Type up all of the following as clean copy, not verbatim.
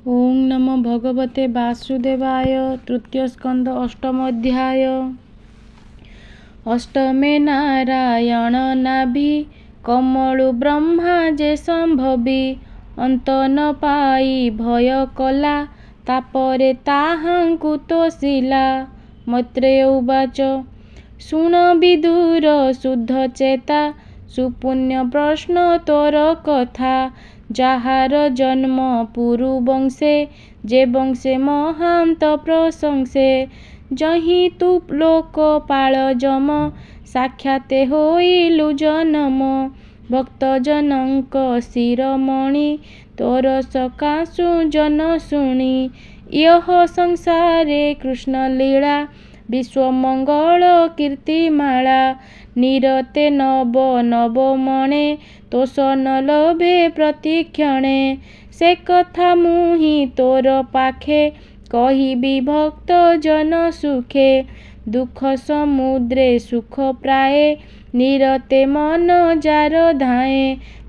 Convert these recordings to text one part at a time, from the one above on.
ଓଁ ନମୋ ଭଗବତେ ବାସୁଦେବାୟ। ତୃତୀୟ ସ୍କନ୍ଧ, ଅଷ୍ଟମ ଅଧ୍ୟାୟ। ଅଷ୍ଟମେ ନାରାୟଣ ନାଭି କମଳୁ ବ୍ରହ୍ମା ଯେ ସମ୍ଭବି। ଅନ୍ତ ନ ପାଇ ଭୟ କଲା, ତାପରେ ତାହାଙ୍କୁ ତୋଷିଲା। ମୈତ୍ରେୟ ଉବାଚ: ଶୁଣ ବିଦୁର ଶୁଦ୍ଧଚେତା, ସୁପୁଣ୍ୟ ପ୍ରଶ୍ନ ତୋର କଥା। ଯାହାର ଜନ୍ମ ପୁରୁବଂଶେ, ଯେ ବଂଶେ ମହାନ୍ତ ପ୍ରଶଂସେ। ଯହିଁ ତୁ ଲୋକପାଳ ଯମ, ସାକ୍ଷାତେ ହୋଇଲୁ ଜନମ। ଭକ୍ତଜନଙ୍କ ଶିରୋମଣି, ତୋର ସକାଶୁଁ ଜନ ଶୁଣି। ଇହ ସଂସାରେ କୃଷ୍ଣଲୀଳା, ବିଶ୍ୱମଙ୍ଗଳ କୀର୍ତ୍ତିମାଳା। ନିରତେ ନବ ନବ ମଣେ, ତୋଷ ନ ଲଭେ ପ୍ରତିକ୍ଷଣେ। ସେ କଥା ମୁହିଁ ତୋର ପାଖେ, କହିବି ଭକ୍ତଜନ ସୁଖେ। ଦୁଃଖ ସମୁଦ୍ରେ ସୁଖ ପ୍ରାୟେ, ନିରତେ ମନ ଯାର ଧାଏଁ।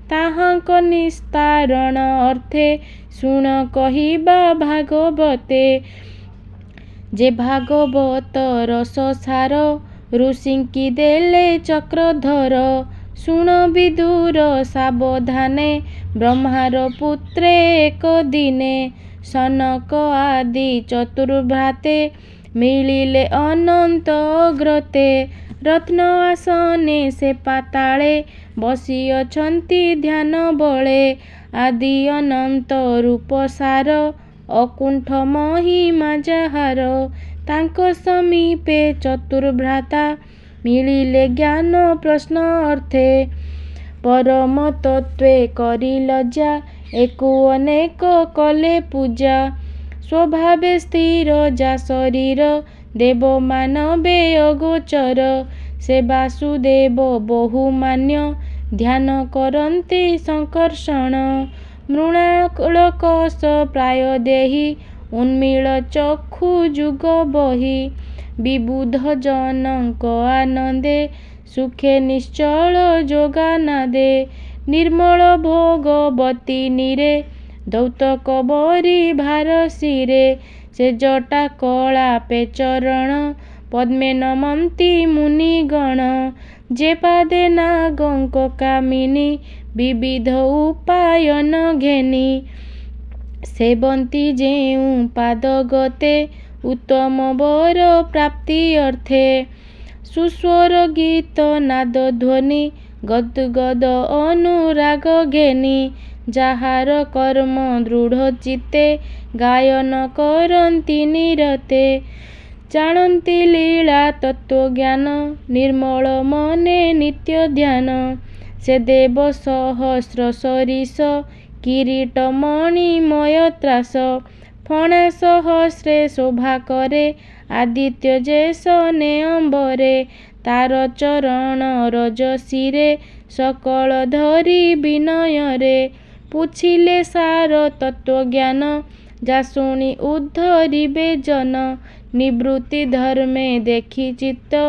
ତାହାଙ୍କ ନିସ୍ତାରଣ ଅର୍ଥେ, ଶୁଣ କହିବା ଭାଗବତେ। ଯେ ଭାଗବତ ରସସାର, ଋଷିଙ୍କି ଦେଲେ ଚକ୍ରଧର। ଶୁଣ ବିଦୁର ସାବଧାନେ, ବ୍ରହ୍ମାର ପୁତ୍ରେ ଏକ ଦିନେ। ସନକ ଆଦି ଚତୁର୍ଭ୍ରାତେ, ମିଳିଲେ ଅନନ୍ତ ଅଗ୍ରତେ। ରତ୍ନ ଆସନେ ସେ ପାତାଳେ, ବସିଅଛନ୍ତି ଧ୍ୟାନ ବଳେ। ଆଦି ଅନନ୍ତ ରୂପ ସାର, ଅକୁଣ୍ଠ ମହିମା ଯାହାର। ତାଙ୍କ ସମୀପେ ଚତୁର୍ଭ୍ରାତା, ମିଳିଲେ ଜ୍ଞାନ ପ୍ରଶ୍ନ ଅର୍ଥେ। ପରମ ତତ୍ତ୍ୱେ କରି ଲଜ୍ଜା, ଏକୁ ଅନେକ କଲେ ପୂଜା। ସ୍ୱଭାବେ ସ୍ଥିର ଯା ଶରୀର, ଦେବ ମାନବେ ଅଗୋଚର। ସେ ବାସୁଦେବ ବହୁମାନ୍ୟ, ଧ୍ୟାନ କରନ୍ତି ସଙ୍କର୍ଷଣ। ମୃଣାଳକୋଷ ପ୍ରାୟ ଦେହୀ, ଉନ୍ମୀଳ ଚକ୍ଷୁ ଯୁଗ ବହି। ବିବୁଧ ଜନଙ୍କ ଆନନ୍ଦେ, ସୁଖେ ନିଶ୍ଚଳ ଯୋଗାନନ୍ଦେ। ନିର୍ମଳ ଭୋଗବତୀ ନୀରେ, ଧୌତ କବରୀ ଭାର ଶିରେ। ସେ ଜଟା କଳାପେ ଚରଣ, ପଦ୍ମେ ନମନ୍ତି ମୁନିଗଣ। ଯେ ପାଦେ ନାଗଙ୍କ କାମିନୀ, ବିବିଧ ଉପାୟନ ଘେନି। ସେବନ୍ତି ଯେଉଁ ପାଦଗତେ, ଉତ୍ତମ ବର ପ୍ରାପ୍ତି ଅର୍ଥେ। ସୁସ୍ୱର ଗୀତ ନାଦ ଧ୍ୱନି, ଗଦ୍ଗଦ ଅନୁରାଗ ଘେନି। ଯାହାର କର୍ମ ଦୃଢ଼ ଚିତ୍ତେ, ଗାୟନ କରନ୍ତି ନିରତେ। ଜାଣନ୍ତି ଲୀଳା ତତ୍ତ୍ୱଜ୍ଞାନ, ନିର୍ମଳ ମନେ ନିତ୍ୟ ଧ୍ୟାନ। ସେ ଦେବ ସହସ୍ର ସରୀସ, କିରୀଟ ମଣିମୟ ତ୍ରାସ। ଫଣା ସହସ୍ରେ ଶୋଭା କରେ, ଆଦିତ୍ୟ ଯେ ସନେ ଅମ୍ବରେ। ତାର ଚରଣ ରଜ ଶିରେ, ସକଳ ଧରି ବିନୟରେ। ପୁଛିଲେ ସାର ତତ୍ତ୍ୱଜ୍ଞାନ, ଯା ଶୁଣି ଉଦ୍ଧରିବେ ଜନ। ନିବୃତ୍ତି ଧର୍ମେ ଦେଖି ଚିତ୍ତ,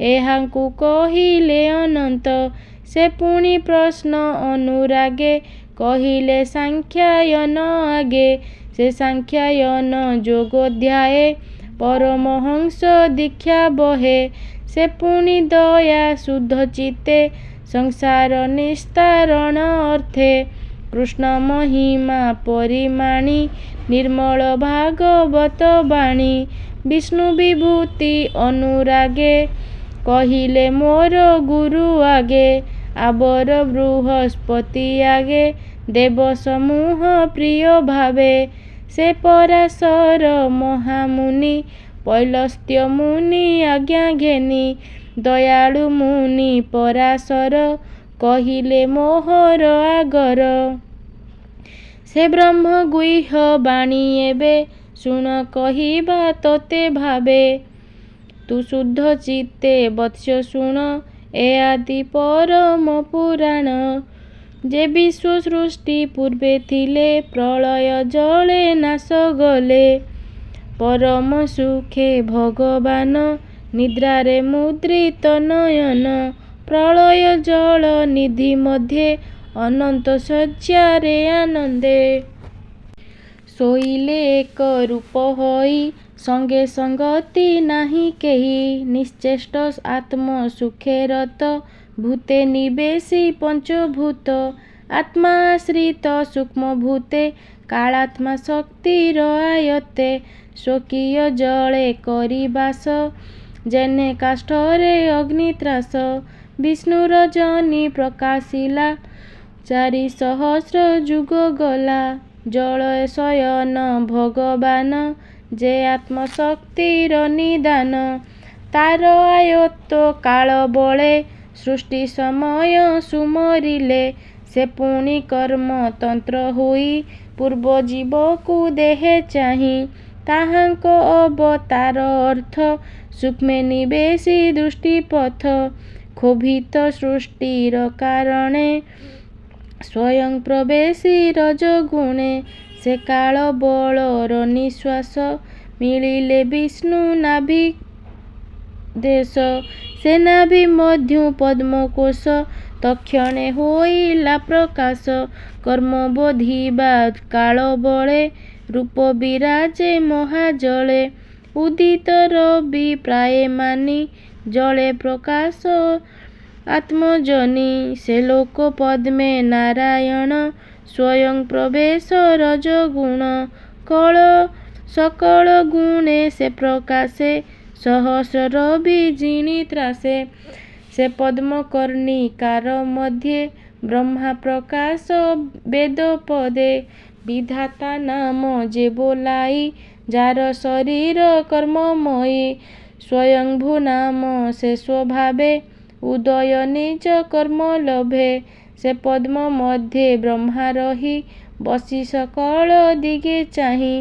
ଏହାଙ୍କୁ କହିଲେ ଅନନ୍ତ। ସେ ପୁଣି ପ୍ରଶ୍ନ ଅନୁରାଗେ, କହିଲେ ସାଂଖ୍ୟାୟନ ଆଗେ। ସେ ସାଂଖ୍ୟାୟନ ଯୋଗାଧ୍ୟାୟେ, ପରମହଂସ ଦୀକ୍ଷା ବହେ। ସେ ପୁଣି ଦୟା ଶୁଦ୍ଧଚିତ୍ତେ, ସଂସାର ନିସ୍ତାରଣ ଅର୍ଥେ। କୃଷ୍ଣ ମହିମା ପରିମାଣି, ନିର୍ମଳ ଭାଗବତ ବାଣୀ। ବିଷ୍ଣୁ ବିଭୂତି ଅନୁରାଗେ, କହିଲେ ମୋର ଗୁରୁ ଆଗେ। ଆବର ବୃହସ୍ପତି ଆଗେ, ଦେବ ସମୂହ ପ୍ରିୟ ଭାବେ। ସେ ପରାଶର ମହାମୁନି, ପୌଲସ୍ତ୍ୟ ମୁନି ଆଜ୍ଞା ଘେନି। ଦୟାଳୁ ମୁନି ପରାଶର, କହିଲେ ମୋହର ଆଗର। ସେ ବ୍ରହ୍ମଗୁହ୍ୟ ବାଣୀ ଏବେ, ଶୁଣ କହିବା ତୋତେ ଭାବେ। ତୁ ଶୁଦ୍ଧଚିତ୍ତେ ବତ୍ସ ଶୁଣ, ଏ ଆଦି ପରମ ପୁରାଣ। ଯେ ବିଶ୍ୱ ସୃଷ୍ଟି ପୂର୍ବେ ଥିଲେ, ପ୍ରଳୟ ଜଳେ ନାଶ ଗଲେ। ପରମ ସୁଖେ ଭଗବାନ, ନିଦ୍ରାରେ ମୁଦ୍ରିତ ନୟନ। ପ୍ରଳୟ ଜଳ ନିଧି ମଧ୍ୟେ, ଅନନ୍ତ ଶଯ୍ୟାରେ ଆନନ୍ଦେ। ଶୋଇଲେ ଏକ ରୂପ ହୋଇ, ସଙ୍ଗେ ସଙ୍ଗତି ନାହିଁ କେହି। ନିଶ୍ଚେଷ୍ଟ ଆତ୍ମ ସୁଖେ ରତ, ଭୂତେ ନିବେଶି ପଞ୍ଚଭୂତ। ଆତ୍ମା ଆଶ୍ରିତ ସୂକ୍ଷ୍ମଭୂତେ, କାଳାତ୍ମା ଶକ୍ତିର ଆୟତ୍ତେ। ସ୍ୱକୀୟ ଜଳେ କରି ବାସ, ଯେହ୍ନେ କାଷ୍ଠରେ ଅଗ୍ନିତ୍ରାସ। ବିଷ୍ଣୁର ଯୋନି ପ୍ରକାଶିଲା, ଚାରି ସହସ୍ର ଯୁଗ ଗଲା। ଜଳେ ଶୟନ ଭଗବାନ, ଯେ ଆତ୍ମଶକ୍ତିର ନିଦାନ। ତାର ଆୟତ୍ତ କାଳ ବଳେ, ସୃଷ୍ଟି ସମୟ ସୁମରିଲେ। ସେ ପୁଣି କର୍ମ ତନ୍ତ୍ର ହୋଇ, ପୂର୍ବ ଜୀବକୁ ଦେହେ ଚାହିଁ। ତାହାଙ୍କ ଅବତାର ଅର୍ଥ, ସୂକ୍ଷ୍ମେ ନିବେଶି ଦୃଷ୍ଟିପଥ। କ୍ଷୋଭିତ ସୃଷ୍ଟିର କାରଣେ, ସ୍ୱୟଂ ପ୍ରବେଶି ରଜୋଗୁଣେ। ସେ କାଳ ବଳର ନିଶ୍ୱାସ, ମିଳିଲେ ବିଷ୍ଣୁ ନାଭିଦେଶ। ସେ ନାଭି ମଧ୍ୟୁ ପଦ୍ମକୋଷ, ତକ୍ଷଣେ ହୋଇଲା ପ୍ରକାଶ। କର୍ମ ବଧିବା କାଳ ବଳେ, ରୂପ ବିରାଜେ ମହାଜଳେ। ଉଦିତ ରବି ପ୍ରାୟେ ମାନି, ଜଳେ ପ୍ରକାଶ ଆତ୍ମଯୋନି। ସେ ଲୋକ ପଦ୍ମେ ନାରାୟଣ, ସ୍ୱୟଂ ପ୍ରବେଶ ରଜୋଗୁଣ। ସକଳ ଗୁଣେ ସେ ପ୍ରକାଶେ, ସହସ୍ର ରବି ଜିଣି ତ୍ରାସେ। ସେ ପଦ୍ମ କର୍ଣ୍ଣିକାର ମଧ୍ୟେ, ବ୍ରହ୍ମା ପ୍ରକାଶ ବେଦପଦେ। ବିଧାତା ନାମ ଯେ ବୋଲାଇ, ଯାର ଶରୀର କର୍ମମୟୀ। ସ୍ୱୟଂଭୂ ନାମ ସେ ସ୍ୱଭାବେ, ଉଦୟ ନିଜ କର୍ମ ଲଭେ। ସେ ପଦ୍ମ ମଧ୍ୟେ ବ୍ରହ୍ମା ରହି, ବସି ସକଳ ଦିଗେ ଚାହିଁ।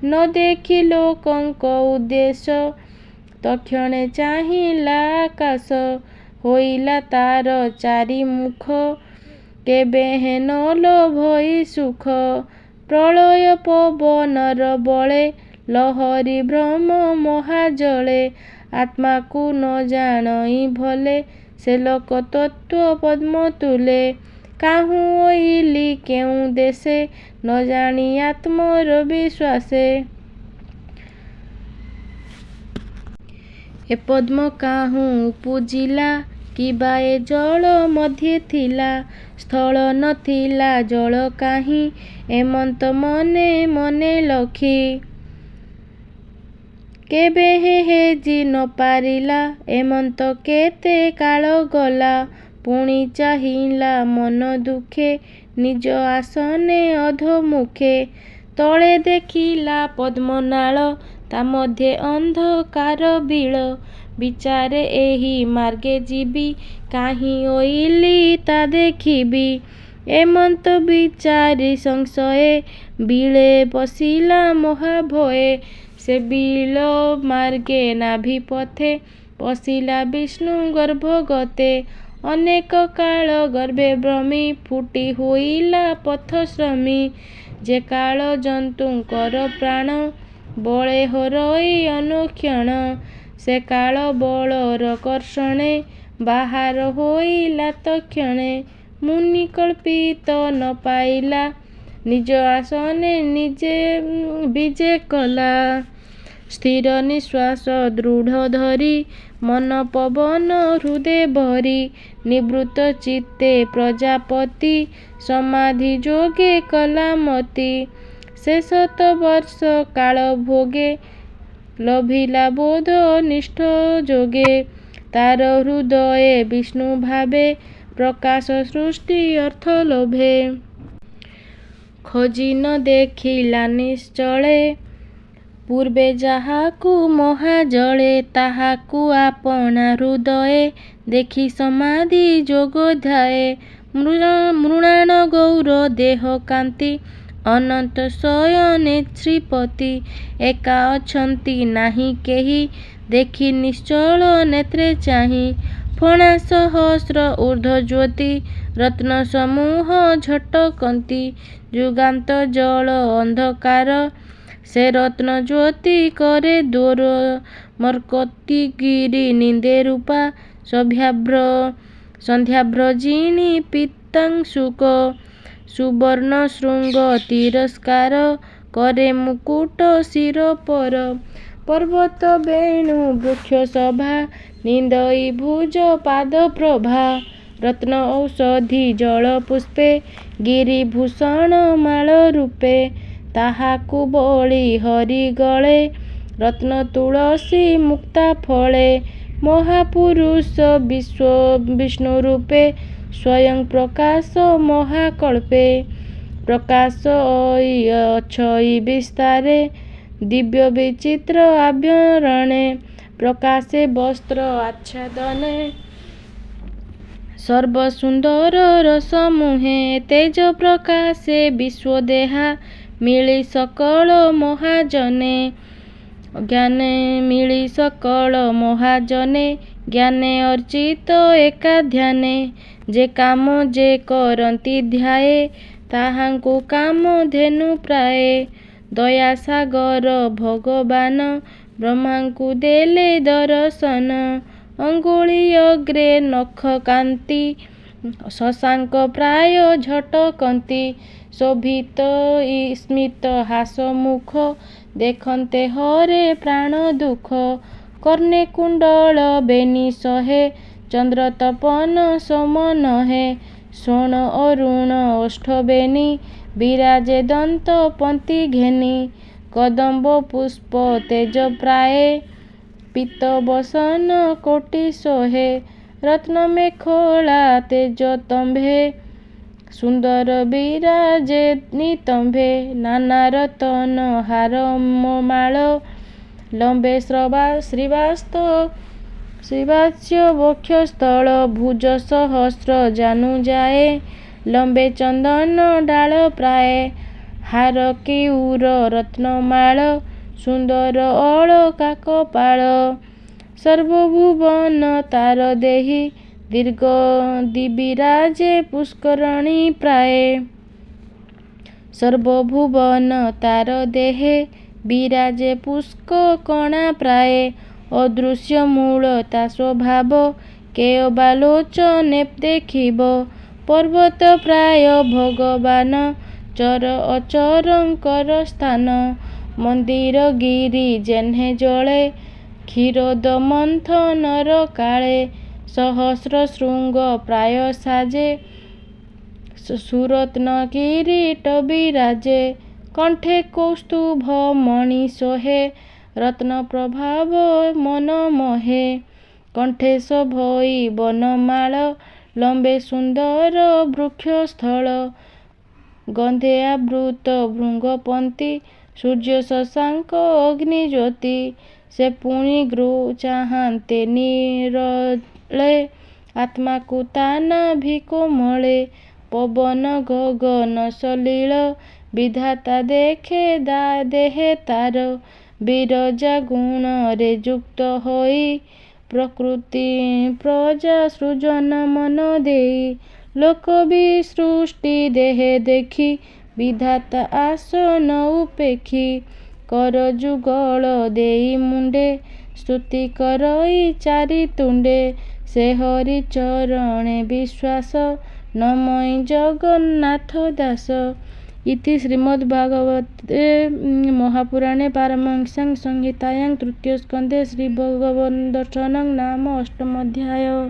ନ ଦେଖି ଲୋକଙ୍କ ଉଦ୍ଦେଶ, ତକ୍ଷଣେ ଚାହିଁଲା ଆକାଶ। ହୋଇଲା ତାର ଚାରି ମୁଖ, କେବେହେଁ ନ ଲଭଇ ସୁଖ। ପ୍ରଳୟ ପବନର ବଳେ, ଲହରୀ ଭ୍ରମ ମହାଜଳେ। ଆତ୍ମାକୁ ନ ଜାଣଇ ଭଲେ, ସେ ଲୋକ ତତ୍ତ୍ୱ ପଦ୍ମ ତୁଲେ। କାହୁଁ ଅଇଲି କେଉଁ ଦେଶେ, ନ ଜାଣି ଆତ୍ମର ବିଶ୍ୱାସେ। ଏ ପଦ୍ମ କାହୁଁ ଉପୁଜିଲା, କିବା ଏ ଜଳ ମଧ୍ୟେ ଥିଲା। ସ୍ଥଳ ନ ଥିଲା ଜଳ କାହିଁ, ଏମନ୍ତ ମନେ ମନେ ଲଖି। କେବେହେଁ ହେଜି ନ ପାରିଲା, ଏମନ୍ତ କେତେ କାଳ ଗଲା। ପୁଣି ଚାହିଁଲା ମନ ଦୁଃଖେ, ନିଜ ଆସନେ ଅଧୋମୁଖେ। ତଳେ ଦେଖିଲା ପଦ୍ମନାଳ, ତା ମଧ୍ୟେ ଅନ୍ଧକାର ବିଳ। ବିଚାରେ ଏହି ମାର୍ଗେ ଯିବି, କାହିଁ ଅଇଲି ତା ଦେଖିବି। ଏମନ୍ତ ବିଚାରି ସଂଶୟେ, ବିଳେ ପଶିଲା ମହାଭୟେ। ସେ ବିଳ ମାର୍ଗେ ନାଭିପଥେ, ପଶିଲା ବିଷ୍ଣୁ ଗର୍ଭଗତେ। ଅନେକ କାଳ ଗର୍ଭେ ଭ୍ରମି, ଫୁଟି ହୋଇଲା ପଥଶ୍ରମୀ। ଯେ କାଳ ଜନ୍ତୁଙ୍କର ପ୍ରାଣ, ବଳେ ହରଇ ଅନୁକ୍ଷଣ। ସେ କାଳ ବଳର କର୍ଷଣେ, ବାହାର ହୋଇଲା ତକ୍ଷଣେ। ମୁନି କଳ୍ପିତ ନ ପାଇଲା, ନିଜ ଆସନେ ନିଜେ ବିଜେ କଲା। ସ୍ଥିର ନିଶ୍ୱାସ ଦୃଢ଼ ଧରି, ମନ ପବନ ହୃଦେ ଭରି। ନିବୃତ୍ତ ଚିତ୍ତେ ପ୍ରଜାପତି, ସମାଧି ଯୋଗେ କଲା ମତି। ସେ ଶତ ବର୍ଷ କାଳ ଭୋଗେ, ଲଭିଲା ବୋଧ ନିଷ୍ଠ ଯୋଗେ। ତାର ହୃଦୟେ ବିଷ୍ଣୁଭାବେ, ପ୍ରକାଶ ସୃଷ୍ଟି ଅର୍ଥ ଲୋଭେ। ଖୋଜି ନ ଦେଖିଲା ନିଶ୍ଚଳେ, ପୂର୍ବେ ଯାହାକୁ ମହାଜଳେ। ତାହାକୁ ଆପଣା ହୃଦୟେ, ଦେଖି ସମାଧି ଯୋଗ ଧ୍ୟାୟେ। ମୃଣାଳ ଗୌର ଦେହ କାନ୍ତି, ଅନନ୍ତ ଶୟନେ ଶ୍ରୀପତି। ଏକା ଅଛନ୍ତି ନାହିଁ କେହି, ଦେଖି ନିଶ୍ଚଳ ନେତ୍ରେ ଚାହିଁ। ଫଣା ସହସ୍ର ଊର୍ଦ୍ଧ୍ୱ ଜ୍ୟୋତି, ରତ୍ନ ସମୂହ ଝଟକନ୍ତି। ଯୁଗାନ୍ତ ଜଳ ଅନ୍ଧକାର, ସେ ରତ୍ନ ଜ୍ୟୋତି କରେ ଦୂର। ମର୍କତ ଗିରି ନିନ୍ଦେ ରୂପା, ସନ୍ଧ୍ୟାଭ୍ର ଜିଣି ପୀତାଂଶୁକ। ସୁବର୍ଣ୍ଣ ଶୃଙ୍ଗ ତିରସ୍କାର, କରେ ମୁକୁଟ ଶିରୋପର। ପର୍ବତ ବେଣୁ ବୃକ୍ଷ ଶୋଭା ନିନ୍ଦଇ ଭୁଜ ପାଦପ୍ରଭା। ରତ୍ନ ଔଷଧି ଜଳ ପୁଷ୍ପେ ଗିରିଭୂଷଣ ମାଳ ରୂପେ। ତାହାକୁ ବଳି ହରି ଗଳେ ରତ୍ନ ତୁଳସୀ ମୁକ୍ତା ଫଳେ। ମହାପୁରୁଷ ବିଷ୍ଣୁରୂପେ ସ୍ୱୟଂ ପ୍ରକାଶ ମହାକଳ୍ପେ। ପ୍ରକାଶ ଅଛଇ ବିସ୍ତାରେ ଦିବ୍ୟ ବିଚିତ୍ର ଆଭରଣେ। ପ୍ରକାଶେ ବସ୍ତ୍ର ଆଚ୍ଛାଦନେ ସର୍ବସୁନ୍ଦର ରସମୁହେଁ। ତେଜ ପ୍ରକାଶେ ବିଶ୍ୱଦେହା ମିଳି ସକଳ ମହାଜନେ। ଜ୍ଞାନେ ମିଳି ସକଳ ମହାଜନେ ଜ୍ଞାନେ ଅର୍ଚ୍ଚିତ ଏକା ଧ୍ୟାନେ। ଯେ କାମ ଯେ କରନ୍ତି ଧ୍ୟାୟେ ତାହାଙ୍କୁ କାମଧେନୁ ପ୍ରାୟେ। ଦୟାସାଗର ଭଗବାନ ବ୍ରହ୍ମାଙ୍କୁ ଦେଲେ ଦରଶନ। ଅଙ୍ଗୁଳି ଅଗ୍ରେ ନଖକାନ୍ତି ଶଶାଙ୍କ ପ୍ରାୟ ଝଟକନ୍ତି। ଶୋଭିତ ସ୍ମିତହାସ ମୁଖ ଦେଖନ୍ତେ ହରେ ପ୍ରାଣ ଦୁଃଖ। କର୍ଣ୍ଣେ କୁଣ୍ଡଳ ବେଣୀ ଶୋହେ ଚନ୍ଦ୍ରତପନ ସମ ନୋହେ। ସ୍ୱର୍ଣ୍ଣ ଅରୁଣ ଓଷ୍ଠ ବେଣୀ ବିରାଜେ ଦନ୍ତ ପନ୍ତି ଘେନି। କଦମ୍ବ ପୁଷ୍ପ ତେଜ ପ୍ରାୟେ ପୀତ ବସନ କୋଟି ଶୋହେ। ରତ୍ନ ମେଖଳା ତେଜ ସ୍ତମ୍ଭେ ସୁନ୍ଦର ବିରାଜେ ନିତମ୍ଭେ। ନାନା ରତନ ହାର ମାଳ ଲମ୍ବେ ଶ୍ରୀବତ୍ସ ବକ୍ଷସ୍ଥଳ। ଭୁଜ ସହସ୍ର ଜାନୁ ଯାଏ ଲମ୍ବେ ଚନ୍ଦନ ଡାଳ ପ୍ରାୟେ। ହାର କେୟୂର ରତ୍ନମାଳ ସୁନ୍ଦର ଅଳକା କପାଳ। ସର୍ବଭୁବନ ତାର ଦେହେ ଦୀର୍ଘ ବିରାଜେ ପୁଷ୍କରିଣୀ ପ୍ରାୟେ। ସର୍ବଭୁବନ ତାର ଦେହେ ବିରାଜେ ପୁଷ୍କରଣା ପ୍ରାୟେ। ଅଦୃଶ୍ୟ ମୂଳ ତା ସ୍ୱଭାବ କେ ଅବା ଲୋଚନେ ଦେଖିବ। ପର୍ବତ ପ୍ରାୟ ଭଗବାନ ଚର ଅଚରଙ୍କର ସ୍ଥାନ। ମନ୍ଦିର ଗିରି ଯେହ୍ନେ ଜଳେ କ୍ଷୀରୋଦ ମନ୍ଥନର କାଳେ। ସହସ୍ର ଶୃଙ୍ଗ ପ୍ରାୟ ସାଜେ ସୁରତ୍ନ କିରୀଟ ବିରାଜେ। କଣ୍ଠେ କୌସ୍ତ୍ୱଭ ମଣି ଶୋହେ ରତ୍ନପ୍ରଭାବ ମନ ମୋହେ। କଣ୍ଠେ ଶୋଭଇ ବନମାଳ ଲମ୍ବେ ସୁନ୍ଦର ବକ୍ଷସ୍ଥଳ। ଗନ୍ଧେ ଆବୃତ ଭୃଙ୍ଗପନ୍ତି ସୂର୍ଯ୍ୟ ଶଶାଙ୍କ ଅଗ୍ନିଜ୍ୟୋତି। ସେ ପୁଣି ଚାହାନ୍ତେ ନିରୋଳେ ଆତ୍ମାକୁ ତା ନାଭି କୋମଳେ। ପବନ ଗଗନ ସଲିଳ ବିଧାତା ଦେଖେ ଦେହେ ତାର। ବିରଜା ଗୁଣରେ ଯୁକ୍ତ ହୋଇ ପ୍ରକୃତି ପ୍ରଜା ସୃଜନ ମନ ଦେଇ। ଲୋକ ବିସୃଷ୍ଟି ଦେହେ ଦେଖି ବିଧାତା ଆସନ ଉପେକ୍ଷି। କର ଯୁଗଳ ଦେଇ ମୁଣ୍ଡେ ସ୍ତୁତି କରଇ ଚାରି ତୁଣ୍ଡେ। ସେ ହରି ଚରଣେ ବିଶ୍ୱାସ ନମଇ ଜଗନ୍ନାଥ ଦାସ। ଇତି ଶ୍ରୀମଦ୍ଭାଗବତେ ମହାପୁରାଣେ ପାରମହଂସ୍ୟାଂ ସଂହିତାୟାଂ ତୃତୀୟ ସ୍କନ୍ଧେ ଶ୍ରୀଭଗବଦ୍ଦର୍ଶନଂ ନାମ ଅଷ୍ଟମୋऽଧ୍ୟାୟଃ।